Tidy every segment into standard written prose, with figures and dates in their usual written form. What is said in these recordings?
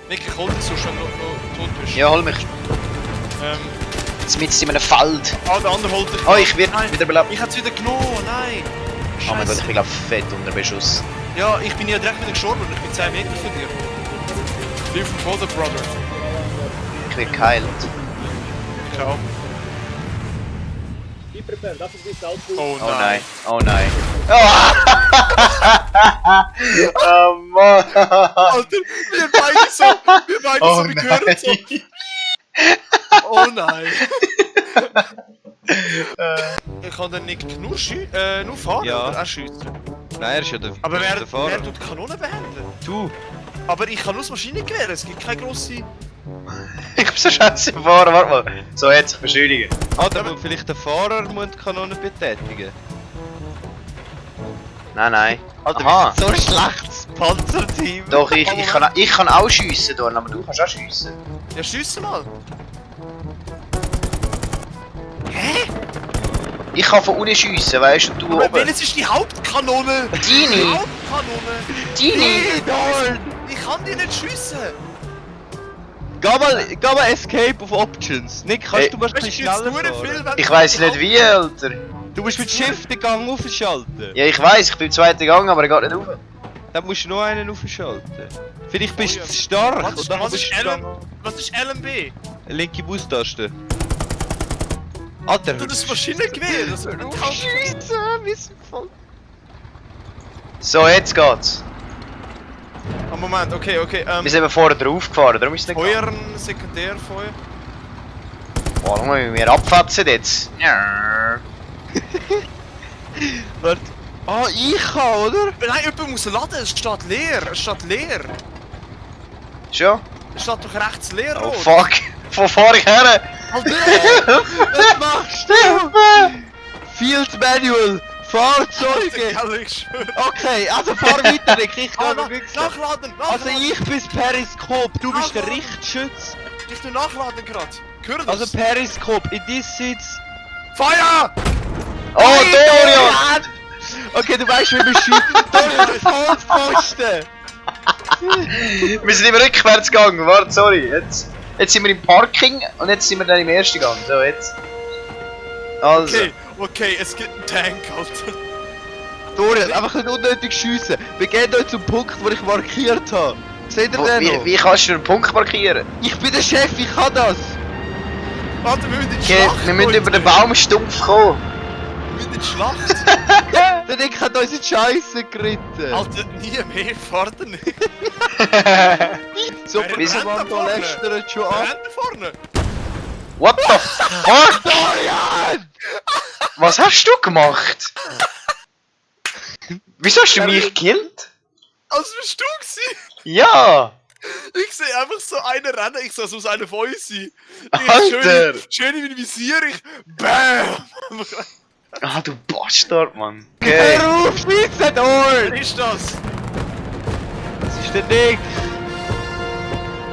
Nick, ich hol dich so schon noch tot bist. Ja, hol mich. Jetzt mit in einem Feld. Ah, der andere holt dich. Oh, ich werde Nein. wieder belebt. Ich hab's wieder genommen, nein! Oh mein Gott, Scheiße. ich bin glaub fett unter Beschuss. Ja, ich bin ja direkt wieder gestorben und ich bin 10 Meter von dir. Live from Father Brother. Ich werde geheilt. Ciao. Oh Oh nein. nein, oh nein. Oh Mann! Alter, wir beide so, wir gehören so. Oh nein. Ich kann den Nick nur fahren Ja. oder auch schiessen. Nein, er ist ja der Aber der wer Fahrer. tut die Kanone behandeln? Du! Aber ich kann nur das Maschinengewehr, es gibt keine grosse... Ich bin so scheiße gefahren, warte mal. So, jetzt, ich beschuldige. Ah, dann muss vielleicht der Fahrer muss die Kanone betätigen. Nein, nein. Alter, Aha. wir sind so schlechtes Panzerteam! Doch, ich kann auch schiessen, Dorn, aber du kannst auch schiessen. Ja, schiessen mal. Ich kann von unten schiessen, weißt du, und du Aber oben. welches ist die Hauptkanone? Die Deine! Hauptkanone! Deine! Dorn! Ich kann die nicht schiessen! Geh mal Escape auf Options. Nick, kannst Hey. du mal ein Weißt du, bisschen jetzt schneller nur fahren? viel, wenn Ich weiss nicht wie, Alter. Du musst mit Shift den Gang aufschalten. Ja, ich weiss, ich bin im zweiten Gang, aber er geht nicht rauf. Dann musst du noch einen aufschalten. Vielleicht bist Oh du ja. zu stark. Was und ist, dann was, bist ist du LM, dann- was ist LMB? Linke Maustaste. Alter, Du, das Maschinengewehr, das wird nicht Scheisse, wir sind voll. So, jetzt geht's. Ah, Moment, okay. Wir sind eben vorher drauf gefahren, darum ist es nicht gegangen. Feuern, Sekundärfeuer. Boah, dann müssen wir abfetzen jetzt. Ja. Warte. Ah, ich kann, oder? Nein, jemand muss laden, es steht leer. Schon? Es steht doch rechts leer, Oh rot. fuck. Wo fahr ich her? Alter, Was machst du? Field Manual. Fahrzeuge. Gell, ich schwöre. Okay, also fahr weiter, Nick. Ich Ah, kann noch nichts sagen. nachladen. Also ich bin das Periskop, du bist der Richtschütz. Ich tu nachladen gerade. Hör das? Also Periskop, in this sitzt... Feuer! Oh, Dorian! Okay, du weißt, wie man schießt. Dorian, Vollpfosten! Wir sind im Rückwärtsgang, warte, sorry. Jetzt sind wir im Parking und jetzt sind wir dann im ersten Gang. So, jetzt. Also. Okay, es gibt einen Tank, Alter. Dorian, einfach nicht unnötig schiessen. Wir gehen hier zum Punkt, wo ich markiert habe. Seht ihr den noch? Wie kannst du einen Punkt markieren? Ich bin der Chef, ich kann das! Warte, wir müssen in die Okay, Schlacht. wir müssen Leute. über den Baumstumpf kommen. Wir müssen in die Schlacht. Der Nick hat uns in die Scheisse geritten! Alter, nie mehr, fahrt er nicht. So, wer wir rennt da sind vorne? lästern schon Wer ab! rennt da vorne? What the fuck? Dorian! Was hast du gemacht? Wieso hast du mich gekillt? Als bist du gewesen? Ja! Ich sehe einfach so einen rennen, ich sah so aus einer von uns sein. Alter! Schön in mein Visier, ich... BAM! Ah, du Bastard, Mann. Okay. Hör auf, schiessen, Wer Dorian! ist das? Das ist der Nick!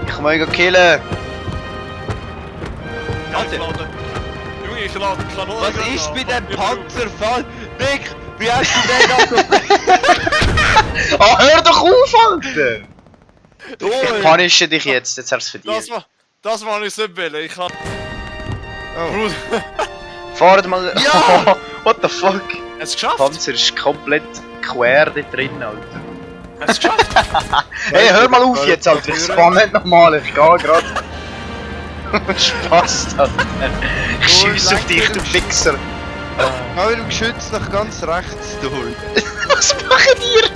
Ich kann mich killen. Alter. Junge, ich lade die Kanone. Was gerade ist an. mit dem Fuck, Panzerfall? Nick, wie hast du den also... Ah, hör doch auf, Alter! Ich Dorian! punische dich jetzt hast du es verdient. Das war nicht so billig, ich kann... Oh. Bruder, Fahrt mal. Ja! What the fuck? hast du es geschafft? Panzer ist komplett quer da drin, Alter. Hast du es geschafft? Hey, hör mal auf jetzt, Alter. Ich spann nicht nochmal. Ich geh grad. Spaß, Alter. Ich schiess auf dich, du Fixer. Geh mit dem Geschütz nach ganz rechts durch. Was machen ihr?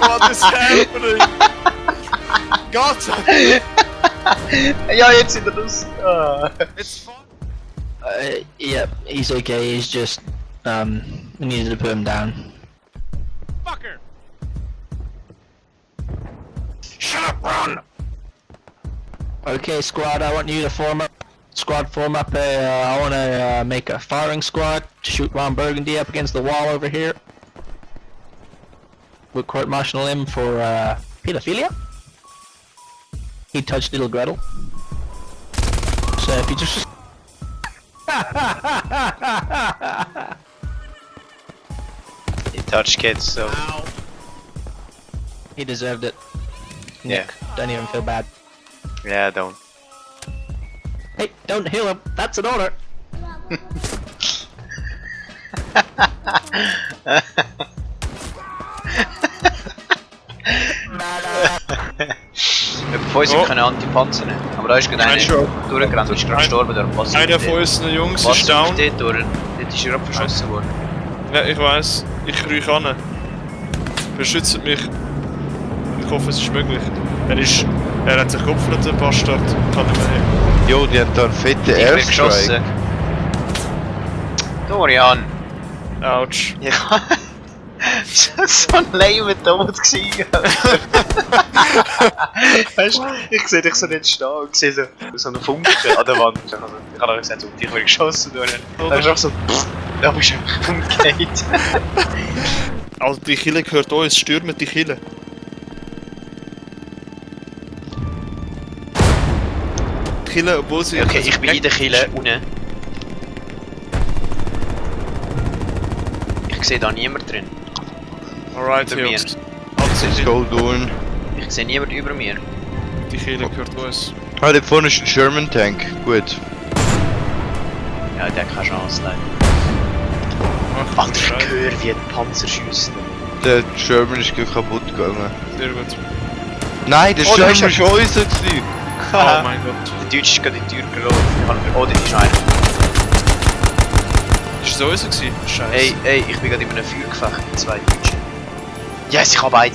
What is happening? Gott! Ja, jetzt sind wir raus. Ah. Jetzt fahr... Yeah, he's okay. He's just, we needed to put him down. Fucker! Shut up, run! Okay, squad, I want you to form up. Squad, form up I want to make a firing squad to shoot Ron Burgundy up against the wall over here. We'll court-martial him for, pedophilia. He touched little Gretel. So if you just... You touch kids, so. Ow. He deserved it. Nick. Don't even feel bad. Yeah, don't. Hey, don't heal him. That's an order. Von uns können Antipanzer nehmen. Aber da ist gerade einer durchgerannt und ist gerade gestorben durch was. Einer von unseren Jungs Was ist down. dort durch? Dort ist er gerade verschossen worden. Ja, ich weiß. Ich rufe an. Beschützt mich. Ich hoffe, es ist möglich. Er hat sich geopfert, der Bastard. Kann nicht mehr hin. Jo, die haben da einen fetten Ich bin Airstrike. geschossen. Dorian! Autsch. Ja. So ein lamer Tod gewesen. Weißt du, ich sehe dich so nicht stehen und sehe so einen Funken an der Wand. Also, ich habe gesagt, ich werde geschossen. Dann ist auch so, da bist du einfach umgekehrt. Also die Kille gehört uns, stürmen die Kille. Die Kille, obwohl sie... Okay, ich bin in der Kille unten. Ich sehe da niemand drin. Alright, Bei mir. Jungs. Let's go doing. Ich sehe niemand über mir. Die Kille gehört uns. Ah, da vorne ist ein Sherman Tank. Gut. Ja, der hat keine Chance, leider. Ach, Alter, ich höre, wie ein Panzer schießt. Der Sherman ist gleich kaputt gegangen. Sehr gut. Nein, der Oh, da Sherman ist ist unser gewesen. Oh mein Gott. Der Deutsche ist gerade in die Tür gelaufen. Oh, dort ist einer. Ist das unser gewesen? Scheiße. Ey, ich bin gerade in einem Feuergefecht mit zwei Deutschen. Yes, ich habe beide.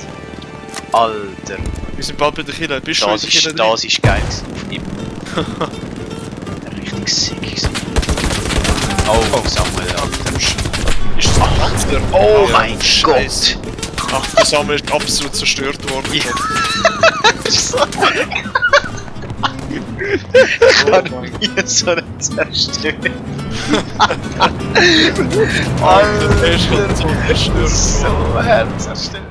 Alter, Wir sind bald bei der Kille. Bist du in das der Kille ist geil gewesen. Auf ihm. Richtig sick gewesen. Oh, Samuel, Alter. Ist das ein Panzer? Oh Ja, mein Scheiße. Gott! Ach, der Samuel ist absolut zerstört worden. Ja. So- Oh Ich habe mein nie so eine Zerstörung. Alter, der ist gerade so zerstört. So herzerstört.